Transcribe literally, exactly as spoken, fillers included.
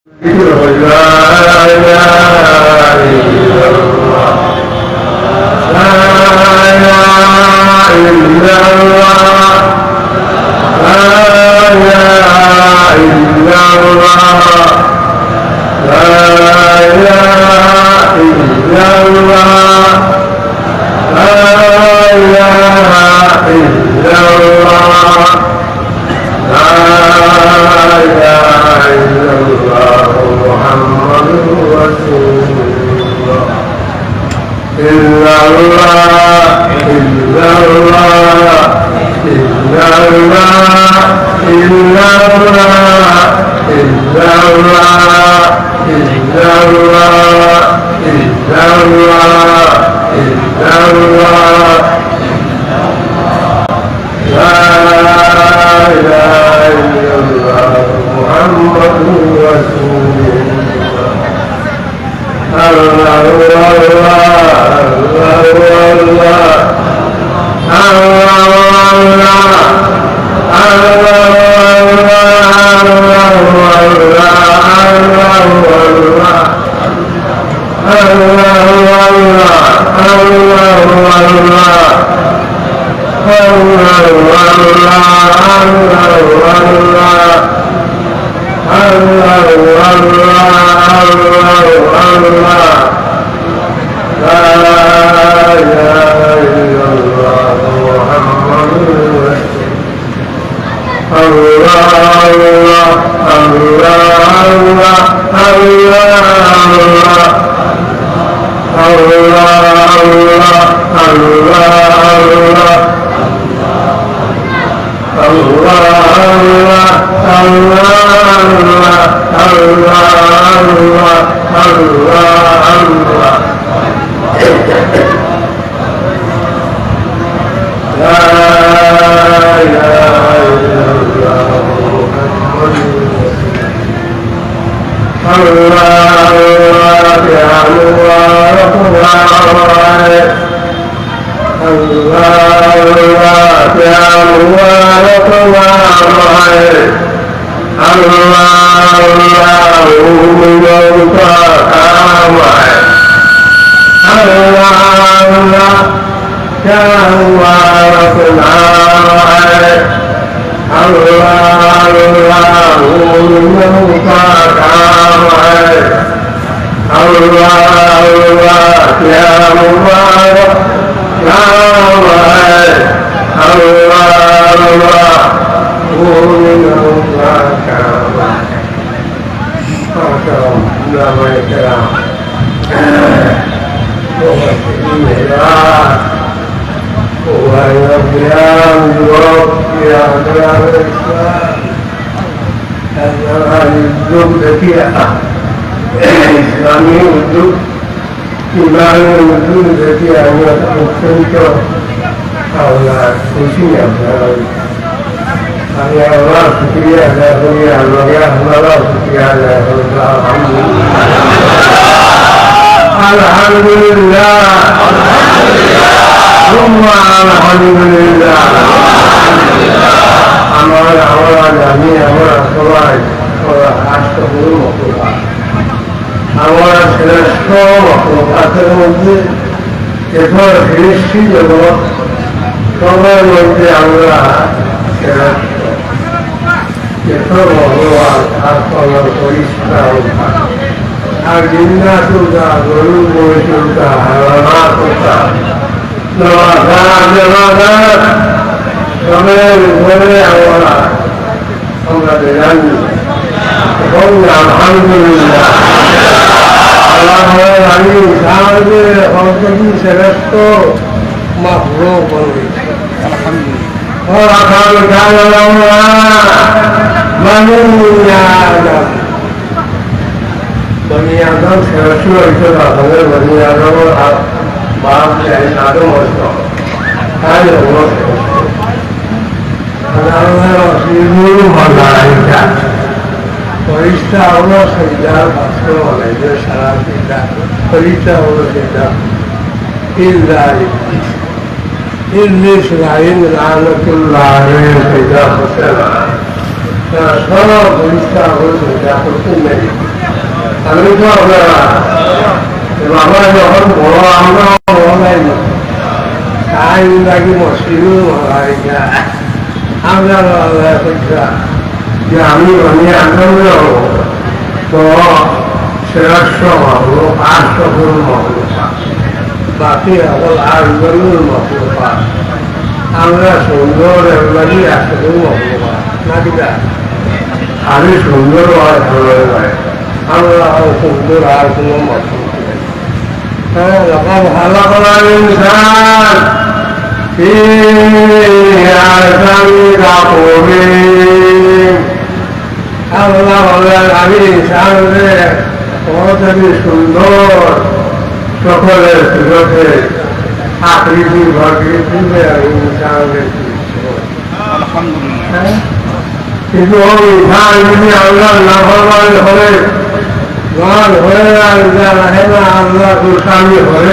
لا إله إلا الله. لا إله إلا الله. لا إله إلا الله. لا إله إلا الله. لا إله إلا الله. لا إله إلا الله محمد رسول الله. إلا الله، إلا الله، إلا الله، إلا الله، إلا الله، إلا الله، إلا الله، إلا الله. لا إله إلا الله محمد رسول الله. الله، الله، الله، الله. الله، الله، الله. الله، الله، الله، الله، الله. الله، الله، الله، الله، الله. الله، الله، الله، الله، الله. الله، الله، الله، الله، الله. لا إله إلا الله محمد رسول الله. الله، الله، الله، الله، الله، الله. الله، الله، الله، الله، الله. الله، الله، الله، الله، الله، الله، الله. لا إله إلا الله محمد رسول الله. الله، الله، يا مبارك، يا مبارك. الله، الله، يا مبارك، يا مبارك. الله، الله، مومن موتى كامل. الله، الله، يا مبارك، يا مبارك. الله، الله، مومن موتى كامل. الله، الله، يا مبارك، يا مبارك. الله، الله، مومن موتى كامل. محترم علماء الكرام. ইসলামী উদ্যোগ, ইমানি উদ্যোগ দেখি আমি অত্যন্ত আমরা খুশি। আপনারা, আমি আল্লাহর শুকরিয়া আদায় করি, আল্লাহর, আল্লাহর শুকরিয়া আদায় করি। আলহামদুলিল্লাহ। আলহামদুলিল্লাহ। সুম্মা আলহামদুলিল্লাহ। আমার, আমরা জানি, আমরা সবাই, আমরা রাষ্ট্র গুরু মতো। আমরা শ্রেষ্ঠ মখলুকাতের মধ্যে যত সৃষ্টি জগৎ, সবার মধ্যে আমরা শ্রেষ্ঠ। যত ভগবান আর কোনো ফিরিস্তা উঠা, আর জিন্নাত উঠা, গরু মহিষ উঠা, হায়াওয়ানাত উঠা, জমাদার, জমাদার, সবের উপরে আমরা আমরা বেজান। এবং আলহামদুলিল্লাহ। আল্লাহ আমি তাহলে হজরত শ্রেষ্ঠ মাহবুব বলি। আলহামদুলিল্লাহ। ও আকাল কালামা মানিয়া আদম। বনি আদম শ্রেষ্ঠ হইতে পারে, বনি আদম আর বাপ আদম হইত। তাই হলো শ্রেষ্ঠ। আল্লাহর রসুল মালাইকা। ফিরিস্তা অকল সিজদা করতে বলে যে সারা সিজদা। ফিরিস্তা অকল সিজদা। ইল্লা ইবলিস। ইবলিস লাইন লানাতুল্লাহ আলাইহি সিজদা করতে না। সব পরিষ্কার করে দিন, যা করতে নেই। আমি তো আপনারা, এ বাবা যখন বড়, আমরাও বড় নাই। তাই লাগি মুশকিল হয় না। আমরা আল্লাহ কইতা যে আমি, আমি আনন্দ হব। তো সেরা সব হলো, আর সকল মহল। বাকি হল আর গরুর মহল। আমরা সুন্দর এগুলি আসলে মহল। না কিনা? খালি সুন্দর আর ভালো লাগে। আমরা আর সুন্দর আর কোনো মহল নেই। হ্যাঁ, لقد خلقنا الإنسان في أحسن تقويم। আল্লাহ বলেন, আমি ইনসানরে কতদিন সুন্দর সকলের সুরতে আকৃতি প্রকৃতিতে আমি ইনসানরে সৃষ্টি করেছি। আলহামদুলিল্লাহ। হ্যাঁ? কিন্তু ওই ইনসান যদি আল্লাহর নাফরমান করে, গান হয়ে আর যা রাখে না, আল্লাহ গোস্বামী করে,